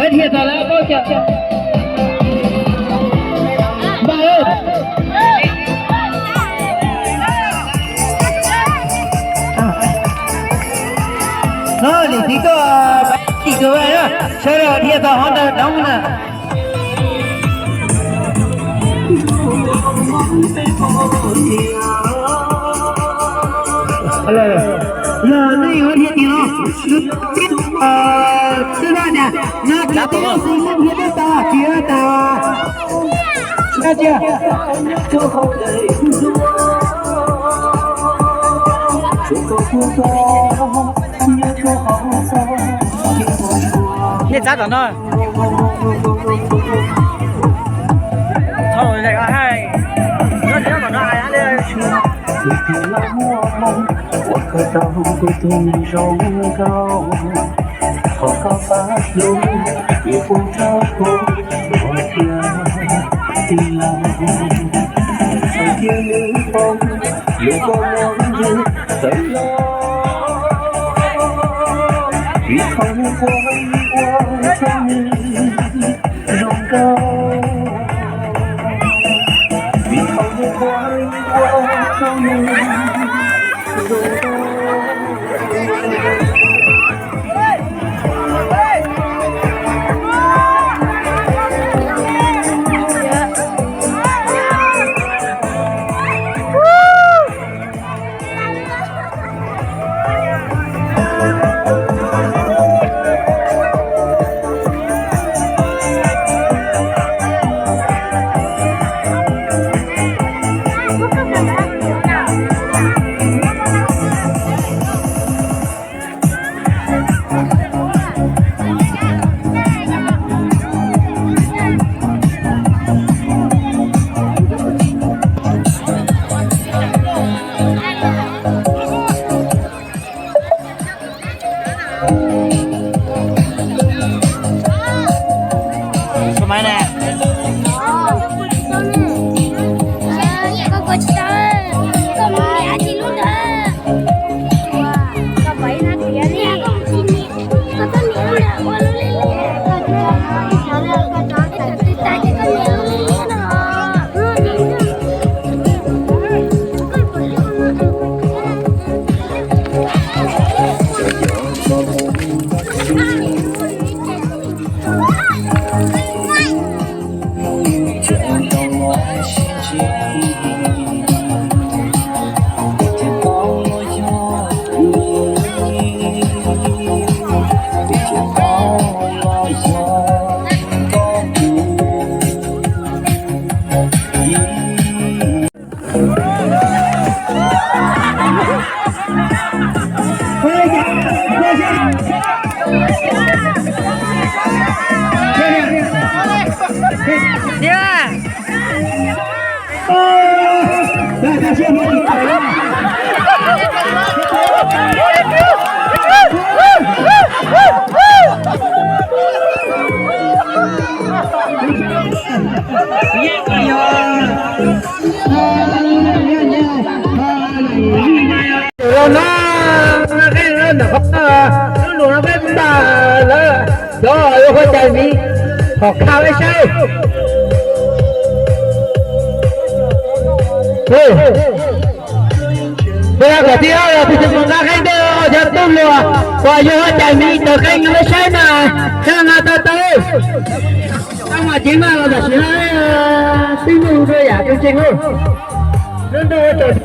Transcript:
Dhia tau lawm, paub cov npawg. No niam txiv tuaj, pab tsis tus na, sawv daws dhia tau hov ntawd doob na. Yog nej yuav dhia tim no, twb hais tias no ces twb yog xwb, muab dhia twb tau, tsis tas, no cia. Nej txav tom no. Thaum lawm hais, nyob tom no hais li. Ua koj tau kuv tus neeg zoo nkauj, thov koj pab hlub, yuav pub rau kuv ua tiag tij laug. Txawm cia nws poob, yuav poob los ntshe tawm los, vim qhov nws ua ua rau nws zoo nkauj, vim qhov nws ua ua rau nws zoo nkauj. Los no, ntawm qhov lub lus no peb npaj lawm, cov yuav ua cai miv, thov kha peb saib. Peb kom tib ob los tus tsis mus nqa qeej tej cov tub hluas uas yuav ua cai miv taws qeej no peb saib mas, sab no tau tau. Tau mas ceev mas los tam sim no twb nug dua yam tseem ceeb lub ntuj.